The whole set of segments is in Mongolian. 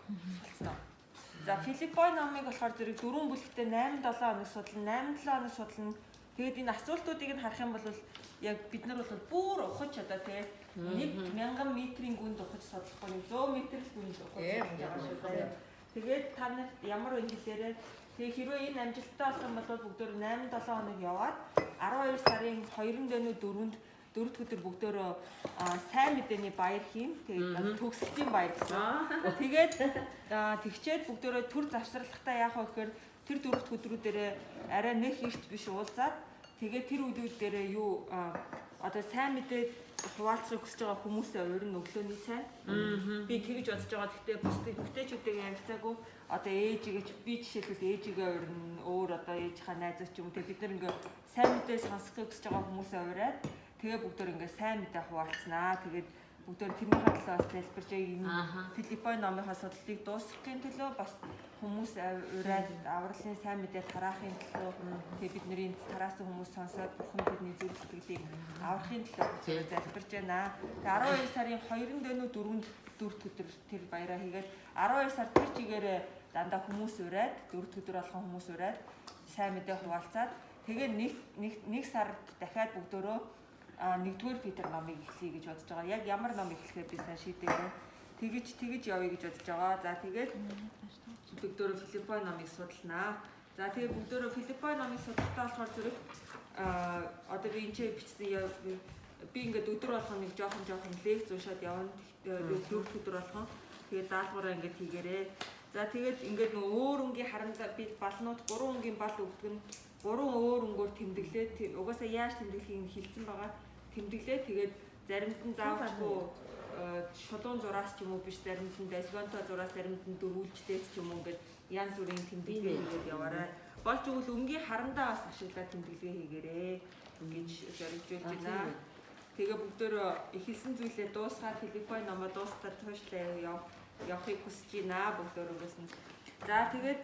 Болцсон. За, Филиппой номыг болохоор зэрэг 4 бүлэгтээ 8 7 хоног судлана, 8 7 хоног судлана. Тэгээд энэ асуултуудыг нь харах юм бол яг бид нар бол бүр ухаж одоо тий 1000 метрийн гүнд ухаж судлахгүй, нэг 100 метр л гүнд ухаж судлаж байгаа шүү дээ. Тэгээд та нарт ямар вэ хэлээрээ. Тэгээ хэрвээ энэ амжилттай болох юм бол бүгдөө 8 7 хоног яваад 12 сарын 2-нд дөнөө 4-нд дөрөв өдөр бүгдөө сайн мэдээний баяр хийн. Тэгээд төгсөлтийн баяр гэсэн. Тэгээд тэгчээд бүгдөө төр завсралгатай яах вэ гэхээр тэр дөрөвт өдрүүдээрээ арай нэх эрт биш уулзаад, тэгээд тэр үдүүд дээрээ юу одоо сайн мэдээ хуваалцахыг хүсэж байгаа хүмүүсээ урина өглөөний цай. Би тэгж бодож байгаа. Гэхдээ бусдын бүтэчүүдийг ярилцаагүй. Одоо ээжигээ би жишээлбэл ээжигээ урина, өөр одоо ээжийнхаа найзаа ч юм уу. Тэгээ бид нар ингээ сайн мэдээ сонсохыг хүсэж байгаа хүмүүсээ уриад, тэгээ бүгдөө ингээ сайн мэдээ хуваалцнаа. Тэгээд бүгдөө тэрнийхээ төлөө бас залбирч энэ Филиппой номынхаа судлалыг дуусгахын төлөө, бас хүмүүс уриад авралын сайн мэдээ тараахын төлөө, тэгээ бидний тараасан хүмүүс сонсоод Бурхан бидний зүрх сэтгэлийг аврахын төлөө залбирч байна. Тэгээ 12 сарын 2-нд дөнөө 4-нд дөрөвт өдөр тэр баяраа хийгээд, 12 сар тэр чигээрээ дандаа хүмүүс уриад, дөрөвт өдөр болгон хүмүүс уриад сайн мэдээ хуваалцаад, тэгээ нэг сард дахиад бүгдөө нэгдүгээр Питер номыг эхлэе гэж бодож байгаа. Яг ямар ном эхлэхээр би сайн шийдээгүй. Тэгэж тэгэж явъя гэж бодож байгаа. За, тэгээд бүгдөө Филиппой номыг судалнаа. За, тэгээд бүгдөө Филиппой номыг судлахтаа болохоор зэрэг одоо би энэ ч бичсэн, би ингээд өдөр болгон нэг жоохон жоохон лекц уншаад явна. Дөрөв өдөр болгон. Тэгээд даалгавраа ингээд хийгээрээ. За, тэгээд ингээд нөгөө өөр өнгийн харандаа би балнууд, гурван өнгийн бал өгдөг нь гурван өөр өнгөөр тэмдэглээд, угаасаа яаж тэмдэглэхийг нь хэлсэн байгаа. Тэмдэглээ, тэгээд заримд нь заавчгүй шулуун зураас ч юм уу биш, заримд нь долгионтой зураас, заримд нь дөрвөлжтэй ч юм уу, ингээд янз бүрийн тэмдэглэгээ хийгээд яваарай. Болж өгвөл өнгийн харандаа бас ашиглаад тэмдэглэгээ хийгээрэй гэж зоригжуулж байна. Тэгээ бүгдөө эхэлсэн зүйлээ дуусгаад, Филиппой номоо дуустаад туйшлаа явахыг хүсэж байна бүгдөө нь. За, тэгээд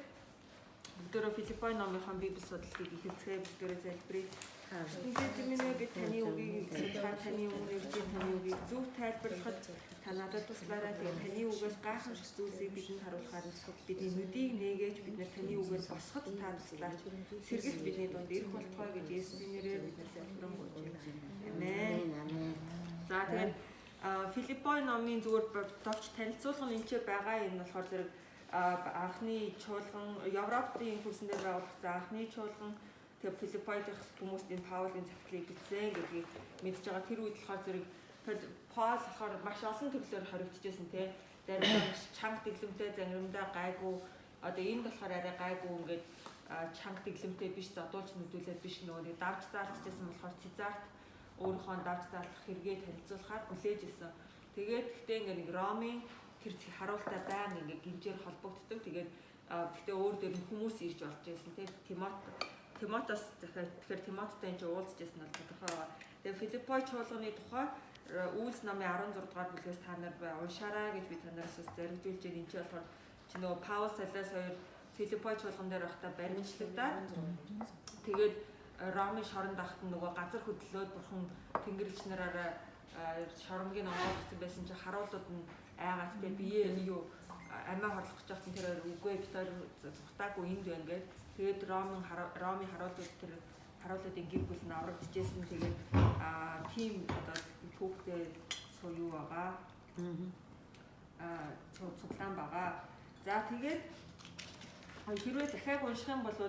бүгдөө Филиппой номынхон библи судлалыг эхэлцгээе, бүгдөө залбирая. Эзэн минь ээ, би таны үгийг судлахаар, таны өмнө ирж, таны үгийг зөв тайлбарлахад та надад туслаарай. Тэгээд таны үгээс гайхамшиг зүйлсийг бидэнд харуулахаар бидний нүдийг нээгээч, бид нар таны үгээр босоход та туслаач. Сэргэлт бидний дунд ирэх болтугай гэж Есүсийн нэрээр бид нар залбирanгуйж байна. Амен. За, тэгээд Филиппой номын зүгээр товч танилцуулга нь энэ ч байгаа. Энэ болохоор зэрэг анхны чуулган, Европын хөрсөн дээр байгуулагдсан анхны чуулган. Тэгээ Филиппой дахь хүмүүст энэ Паулын захидлыг бичсэн гэдгийг мэдж байгаа. Тэр үед болохоор зэрэг Паул болохоор маш олон төрлөөр хоригдчихсэн тий. Заримдаа маш чанга дэглэмтэй, заримдаа гайгүй. Одоо энд болохоор арай гайгүй, ингээд чанга дэглэмтэй биш, зодуулж нүдүүлээд биш, нөгөө нэг давж заалтчихсан болохоор Цезарт өөрийнхөө давж заалдах хэрэгээ танилцуулахаар хүлээж исэн. Тэгээд гэхдээ ингээд нэг Ромын тэр харуултаа байнга ингээд гинжээр холбогддог. Тэгээд гэхдээ өөр дээр нь хүмүүс ирж болж байсан тий. Тимотос захиад, тэгэхээр Тимоттой энэ чинь уулзж байсан бол тодорхой байгаа. Тэгээ Филиппой чуулганы тухай Үйлс номын 16 дугаар бүлгээс та нар уншаарай гэж би та нараас бас зоригжуулж байна. Энэ чинь болохоор чи нөгөө Паул, Силас хоёр Филиппой чуулган дээр байхдаа баримтлагдаад, тэгээд Ромын шоронд байхад нөгөө газар хөдлөөд, бурхан тэнгэрлэгч нараараа шоронгийн онгойлгоцсон байсан чинь харуулууд нь айгаад те бие юу амиа хорлох гэж байхад тэр хоёр үгүй, бид хоёр зүхтаагүй, энд байна гээд, тэгээд Ромын харуулууд, тэр харуулуудын гэр бүл нь аврагдчихсэн. Тэгээд тийм одоо түүхтэй юу байгаа. Цуглаан байгаа. За, тэгээд хэрвээ захиаг унших юм бол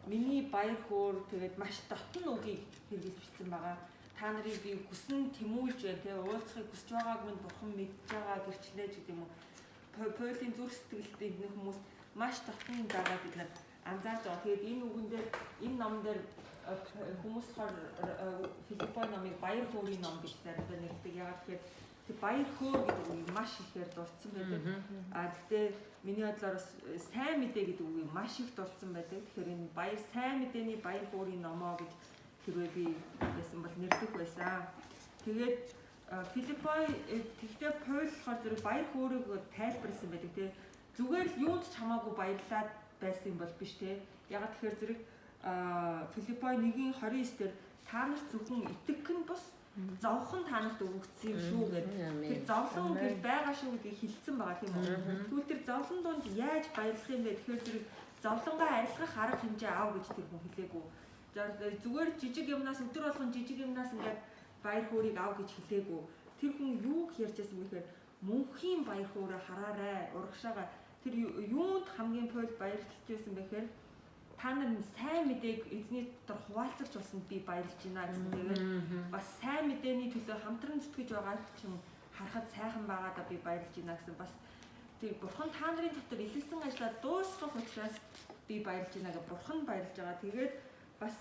миний баяр хөөр, тэгээд маш дотн үгийг хэрэглэж бичсэн байгаа. Та нарыг би хүсэн тэмүүлж байна те, уулзахыг хүсэж байгааг минь бурхан мэдж байгаа гэрчлээ гэдэг юм уу. Паулийн зүрх сэтгэлд энэ хүмүүс маш дотн байгаа бид нар анзаарч байгаа. Тэгээд энэ үгэн дээр, энэ ном дээр хүмүүс болохоор Филиппой номыг баяр хөөрийн ном гэж заримдаа нэрлэдэг. Яагаад гэхээр тэр баяр хөөр гэдэг үгийг маш ихээр дурдсан байдаг. А гэхдээ миний бодлоор бас сайн мэдээ гэдэг үгийг маш их дурдсан байдаг. Тэгэхээр энэ баяр сайн мэдээний баяр хөөрийн номоо гэж хэрвээ би байсан бол нэрлэх байсан. Тэгээд Филиппой тэгтээ Паул болохоор зэрэг баяр хөөрийг тайлбарласан байдаг тий. Зүгээр л юунд ч хамаагүй баярлаад байсан юм бол биш тий. Яагаад тэгэхээр зэрэг Филиппой 1-ийн 29 дээр та нар зөвхөн итгэх нь бус Зовхон та нарт өгөгдсөн юм шүү гэдэг. Тэр зовлон тэр байгаа шүү гэдгийг хэлсэн байгаа, тийм үү? Тэгвэл тэр зовлон дунд яаж баярлах юм бэ? Тэгэхээр зэрэг зовлонгоо арилгах арга хэмжээ ав гэж тэр хүн хэлээгүй. Зүгээр жижиг юмнаас, өдөр болгон жижиг юмнаас ингээд баяр хөөрийг ав гэж хэлээгүй. Тэр хүн юу ярьж байсан бэ гэхээр мөнхийн баяр хөөрөө хараарай, урагшаага. Тэр юунд хамгийн Пол баярлж байсан бэ гэхээр та нар сайн мэдээг эзний дотор хуваалцагч болсонд би баярлж байна гэсэн. Тэгээд бас сайн мэдээний төлөө хамтран зүтгэж байгаа чинь харахад сайхан байгаадаа би баярлж байна гэсэн. Бас тэр бурхан та нарын дотор эхэлсэн ажлаа дуусгах учраас би баярлж байна гэж бурхан баярлж байгаа. Тэгээд бас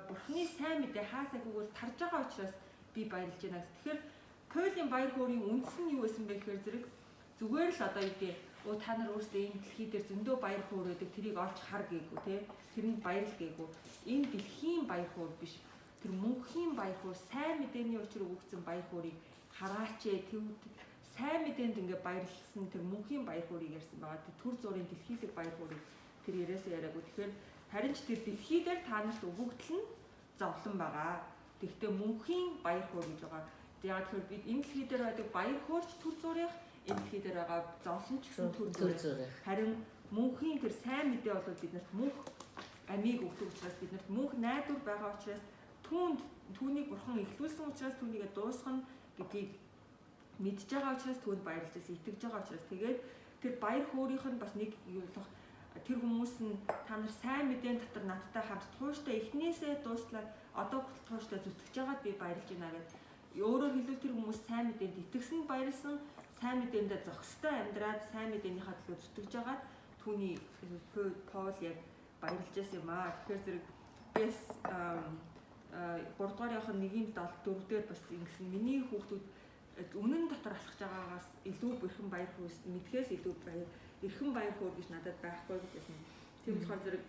бурханы сайн мэдээ хаасаагүйгээр тарж байгаа учраас би баярлж байна гэсэн. Тэгэхээр Полийн баяр хөөрийн үндэс нь юу байсан бэ гэхээр зэрэг зүгээр л одоо юу гэдэг, өө, та нар өөрсдөө энэ дэлхий дээр зөндөө баяр хөөр байдаг, тэрийг олж хар гээгүй те, тэрэнд баярл гээгүй. Энэ дэлхийн баяр хөөр биш, тэр мөнхийн баяр хөөр, сайн мэдээний учир өгөгдсөн баяр хөөрийг хараач ээ. Тэв сайн мэдээнд ингээ баярлсан тэр мөнхийн баяр хөөрийг ярьсан байгаа. Тэр түр зуурын дэлхийлэг баяр хөөрийг тэр яриасаа яриаггүй. Тэгэхээр харин ч тэр дэлхий дээр та нарт өгөгдөл нь зовлон байгаа. Тэгэхдээ мөнхийн баяр хөөр гэж байгаа. Яг тэгэхээр бид энэ дэлхий дээр байдаг баяр хөөрч түр зуурынх, энэ дэлхий дээр байгаа зовлон ч гэсэн түр зуурынх. Харин мөнхийн тэр сайн мэдээ бол биднэрт мөнх амийг өгдөг учраас, биднэрт мөнх найдвар байгаа учраас, түүнд түүнийг бурхан эхлүүлсэн учраас түүнийгээ дуусгана гэдгийг мэдж байгаа учраас түүнд баярлж байсан, итгэж байгаа учраас. Тэгээд тэр баяр хөөрийнх нь бас нэг юу болох, тэр хүмүүс нь та нар сайн мэдээн дотор надтай хамт тууштай эхнээсээ дууслаа, одоо хүртэл тууштай зүтгэж байгаад би баярлж байна гэдэг. Өөрөөр хэлбэл тэр хүмүүс сайн мэдээнд итгэсэн, баярлсан, сайн мэдээндээ зохистой амьдраад, сайн мэдээнийхээ төлөө зүтгэж байгаад түүний Пол яг баярлж байсан юм аа. Тэгэхээр зэрэг бис 3 дугаар явах 1-ийн 74 дээр бас ингэсэн: миний хүүхдүүд үнэн дотор алхаж байгаагаас илүү эрхэм баяр хөөрс мэдхээс илүү баяр эрхэм баяр хөөр гэж надад байхгүй гэсэн. Тийм болохоор зэрэг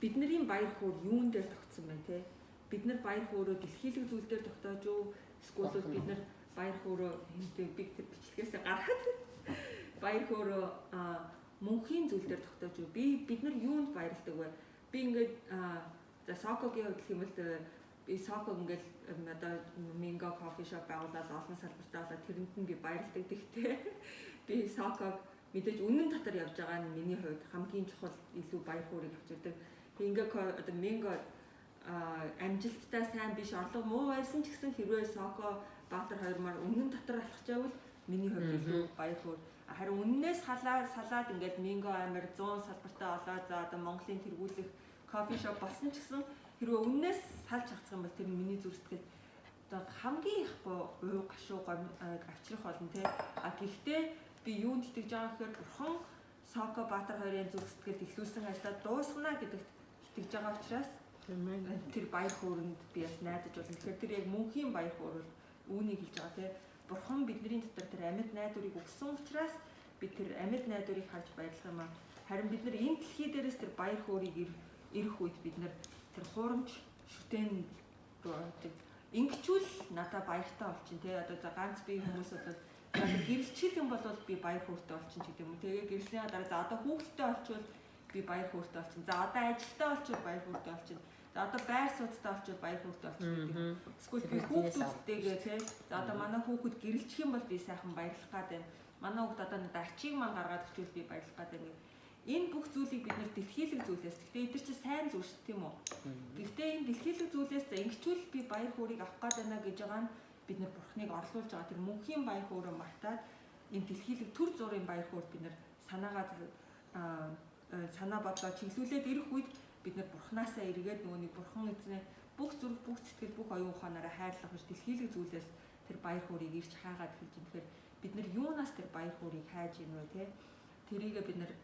бидний баяр хөөр юун дээр тогтсон бэ те? Бид нар баяр хөөрөө дэлхийлэг зүйл дээр тогтоож юу? Эсвэл бид нар баяр хөөрөө хинтээ би тэр бичлэгээсээ гаргаад баяр хөөрөө мөнхийн зүйл дээр тогтоож юу? Бид нар юунд баярлдаг вэ? Би ингээд за Сокогийн хувьд гэх юм бол би Соко ингээл одоо Минго кофе шоп байгуулаад олон салбартай болоод тэрэнд нь би баярлдаг. Тэгтээ би Соког мэдээж үнэн дотор явж байгаа нь миний хувьд хамгийн чухал, илүү баяр хөөрийг авч ирдэг. Ингээ одоо Минго амжилттай, сайн биш, орлого муу байсан ч гэсэн хэрвээ Соко Баатар хоёр мар үнэн дотор алхаж байвал миний хувьд илүү баяр хөөр. Харин үннээс халаа салаад ингээд Минго амар 100 салбартай болоод за одоо Монголын тэргүүлэх кофе шоп болсон ч гэсэн хэрвээ үннээс салж хацах юм бол тэр нь миний зүрх сэтгэл одоо хамгийн их уу гашуу авчрах болно те. А гэхдээ би юунд итгэж байгаа гэхээр бурхан Соко Баатар хоёрын зүрх сэтгэлд эхлүүлсэн ажлаа дуусгана гэдэгт итгэж байгаа учраас тэр баяр хөөрөнд би бас найдаж болно. Тэгэхээр тэр яг мөнхийн баяр хөөр бол үүнийг хэлж байгаа те. Бурхан бидний дотор тэр амьд найдварыг өгсөн учраас бид тэр амьд найдварыг харж баярлах юм аа. Харин бид нар энэ дэлхий дээрээс тэр баяр хөөрийг ирэх үед бид нар тэр хуурамч шүтэн ингэчүүл надаа баяртай болчин те. Одоо за ганц бие хүмүүс бол гэрэлчил юм бол би баяр хөөртэй болчин ч гэдэг юм уу. Тэгээ гэрэлсний дараа за одоо хүүхэдтэй болчвол би баяр хөөртэй болчин. За одоо ажилтаа болчвол баяр хөөртэй болчин. За одоо байр сууцтай болчвол баяр хөөртэй болчин гэдэг. Эсвэл би хүүхдүүдтэйгээ те. За одоо манай хүүхэд гэрэлчих юм бол би сайхан баярлах гад байна. Манай хүүхд одоо надад ачийг ман гаргаад өчвөл би баярлах гад байна. Энэ бүх зүйлийг бид нэр дэлхийлэг зүйлээс. Гэхдээ эдгээр чинь сайн зүйл шүү, тийм үү? Гэхдээ энэ дэлхийлэг зүйлээс за ингэчүүл би баяр хөөрийг авах гад байна гэж байгаа нь бид нэр бурхныг орлуулж байгаа. Тэр мөнхийн баяр хөөрөө мартаад энэ дэлхийлэг төр зургийн баяр хөөрт бид нэр санаагаа санаа бодлоо чиглүүлээд ирэх үед бид нэр бурхнаасаа эргээд нөгөө нэг бурхан эзнээ бүх зүрх, бүх сэтгэл, бүх оюун ухаанаараа хайрлах биш, дэлхийлэг зүйлээс тэр баяр хөөрийг ирж хайгаад эхэлж байна. Тэгэхээр бид нар юунаас тэр баяр хөөрийг хайж ийн вэ те? Тэрийгээ бид нар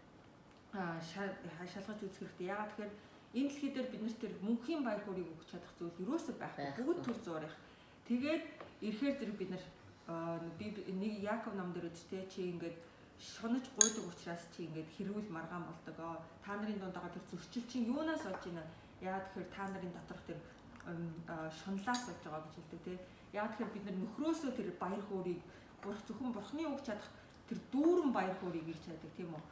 шалгаж үзэх хэрэгтэй. Яагаад тэгэхээр энэ дэлхий дээр бид нар тэр мөнхийн баяр хөөрийг өгч чадах зүйл юусоо байхгүй. Бүгд төр зуурах. Тэгээд ирэхээр зэрэг бид нар би нэг Яаков ном дээр үз те, чи ингээд шунаж гуйдаг учраас чи ингээд хэрүүл маргаан болдог. Та нарын дунд байгаа тэр зөрчил чинь юунаас болж байна? Яагаад тэгэхээр та нарын доторх тэр шунлаас болж байгаа гэж хэлдэг те. Яагаад тэгэхээр бид нар нөхрөөсөө тэр баяр хөөрийг зөвхөн бурхны үг чадах тэр дүүрэн баяр хөөрийг ирж чаддаг, тийм үү?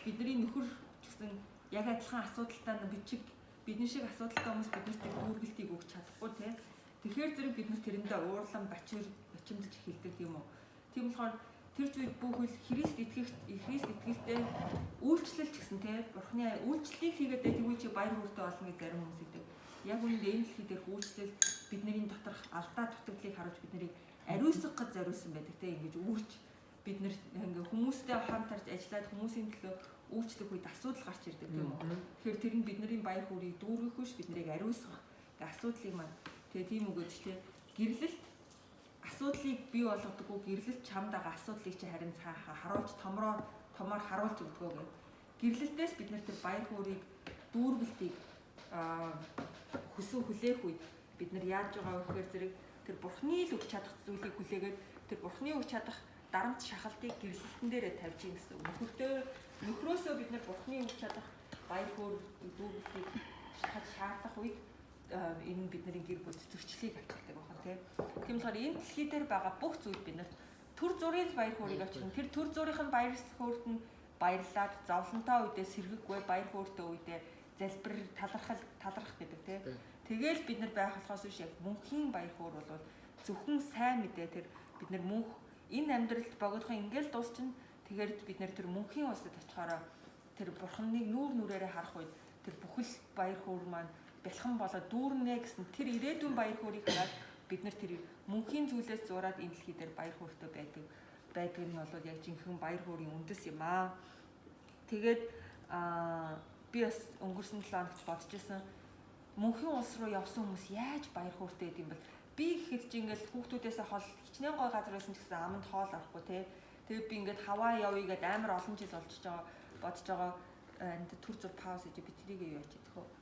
Бидний нөхөр ч гэсэн яг адилхан асуудалтай бид чиг бидний шиг асуудалтай хүмүүс биднэрт тэр дүүргэлтийг өгч чадахгүй те. Тэгэхээр зэрэг бид нар тэрэндээ уурлан бачимдаж эхэлдэг тийм үү. Тийм болохоор тэр зүйл бүхэл Христ итгэх, Христ итгэлтэй үйлчлэл ч гэсэн те, Бурхны үйлчлэлийг хийгээд тэгвэл чи баяр хөөртэй болно гэж зарим хүмүүс хэлдэг. Яг үүндээ энэ дэлхий дээрх үйлчлэл бидний доторх алдаа дутагдлыг харуулж, бид нарыг ариусгах гэж зориулсан байдаг те. Ингэж үүрч бид нар ингээ хүмүүстэй хамтарч ажиллаад хүмүүсийн төлөө үйлчлэх үед асуудал гарч ирдэг тийм үү. Тэгэхээр тэр нь бидний баяр хөөрийг дүүргэх биш, биднийг ариусгах ингээ асуудлыг маань тэгээ тийм үгээд ч те, гэрлэлт асуудлыг бий болгодоггүй, гэрлэлт чамд байгаа асуудлыг чи харин цааха харуулж, томроо томоор харуулж өгдөгөө гэх. Гэрлэлтээс бид нар тэр баяр хөөрийг дүүргэлтийг хүсэн хүлээх үед бид нар яаж байгаа вэ гэхээр зэрэг тэр Бурхны л өгч чадах зүйлийг хүлээгээд, тэр Бурхны өгч чадах дарамт шахалтыг гэрлэлтэн дээрээ тавьж ийн гэсэн. Нөхөртөө, нөхрөөсөө бид нар Бурхны өгч чадах баяр хөөр дүүргэлтийг шахаж шаардах үед энэ нь бидний гэр бүл зөрчлийг авчирдаг байна тийм. Тийм болохоор энэ дэлхий дээр байгаа бүх зүйл бид нарт түр зуурын баяр хөөрийг авчирна. Тэр түр зуурын баяр хөөрт нь баярлаад, зовлонтой үедээ сэргэхгүй, баяр хөөртэй үедээ залбир талархал талархах гэдэг тийм. Тэгэл бид нар байх болохоос биш, яг мөнхийн баяр хөөр бол зөвхөн сайн мэдээ, тэр бид нар мөнх энэ амьдралд богдохын ингээл дуусчин. Тэгэхээр бид нар тэр мөнхийн улсад очихороо тэр Бурхныг нүүр нүрээрээ харах үед тэр бүхэл баяр хөөр маань бэлхэн болоод дүүрнэ гэсэн тэр ирээдүйн баяр хөөрийг хараад бид нар тэр мөнхийн зүйлээс зураад энэ дэлхий дээр баяр хөөртэй байдаг нь бол яг жинхэнэ баяр хөөрийн үндэс юм аа. Тэгээд би бас өнгөрсөн 7 хоногт бодож исэн, мөнхийн улс руу явсан хүмүүс яаж баяр хөөртэй байд юм бол? Би гэхэд чи ингээл хүүхдүүдээсээ хол хичнээн гой газар байсан ч гэсэн аманд хоол орохгүй те. Тэгээд би ингээд Хавай явъя гэд амар олон жил болчихж байгаа, бодож байгаа. Түр зур пауз гэж би тэрийг юу яж идэх үү?